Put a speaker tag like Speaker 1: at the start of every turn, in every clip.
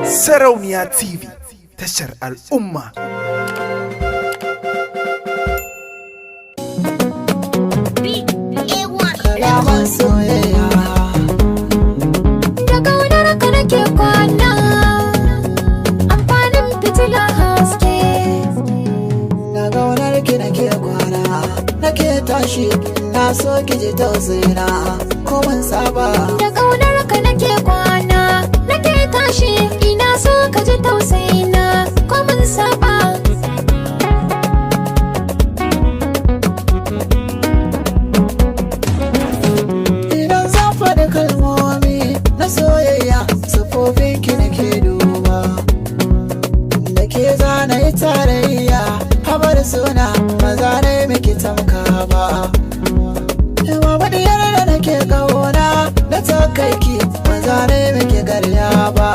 Speaker 1: Sarauniya TV, tashar al'umma.
Speaker 2: Kalaman soyayya.
Speaker 3: Da ƙaunar ka nake kwana, amfanin fitila haske.
Speaker 2: Na gaunar ki nake kwana, nake tashi, na so ki ji tausayina ko mun saba.
Speaker 3: Da ƙaunar ka nake kwana, nake tashi, ina so ka ji tausayina ko mun saba.
Speaker 2: Idan zan faɗi kalmomi na soyayya, sufofin ki nake duba. Da ke zana yi tarayya, habar suna ba za na yi miki tamka ba. Mama, diyar da nake ƙauna na takaiki, ba za na yi miki garya ba.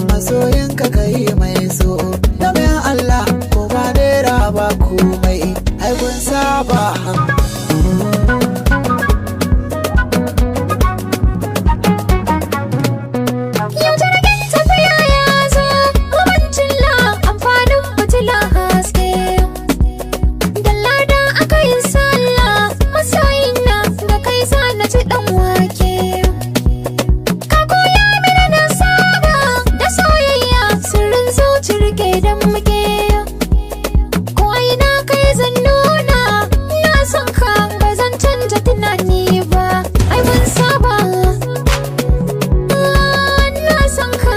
Speaker 2: Masoyinka ka yi mai so, domin Allah ko ba naira ba komai, ai kun saba.
Speaker 3: Yau jirgin tafiya ya zo, kubancin la amfanin fitila haske. Da lada aka yi sallah, masoyina da kai sa na ci ɗan wake. Ka koya mini na saba da soyayya, sirrin zuci rike don muke. Ko ina kai zan nuna, na son ka ba zan canja tunani ba, ai mun saba. Ah, na son ka.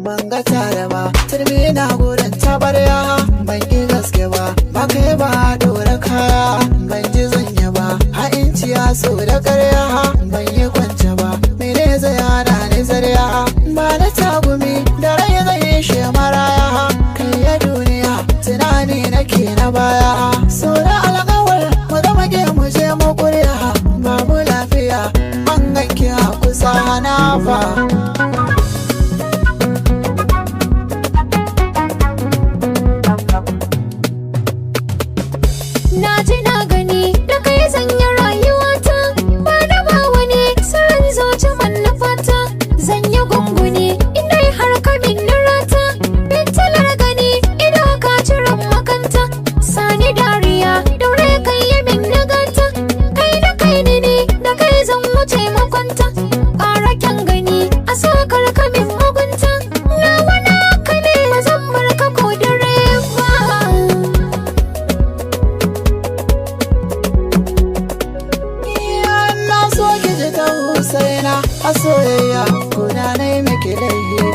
Speaker 2: Ban ga tare ba, turmi na gurin tabarya, ban ki gaske ba, ba kai ba dora kaya, ban ji zanya ba, ha'inci ya so da karya, ban yi kwance ba, mene zai hana ni zarya, ba na tagumi da rai zai yi shi maraya, kai ya duniya tunani nake na baya, so da alƙawar mu zama ke mu je mu kurya, babu lafiya, ban ganki a kusa na fa.
Speaker 3: Na ji na gani da kai zan yi rayuwata, ba da ba wani sirrin zuci manufata, zan yi gunguni inda har ka min rata, fitilar gani ido ka ciran makanta, sani dariya daure kai yi min nagata, kai da kai ne ni da kai zan wuce makwanta, ƙara kyan gani a sakar ka min mugunta, nawa naka ne ba zan bar ka ko dare ba.
Speaker 2: Na so ki ji tausaina a soyayya, ko da na yi miki laifi.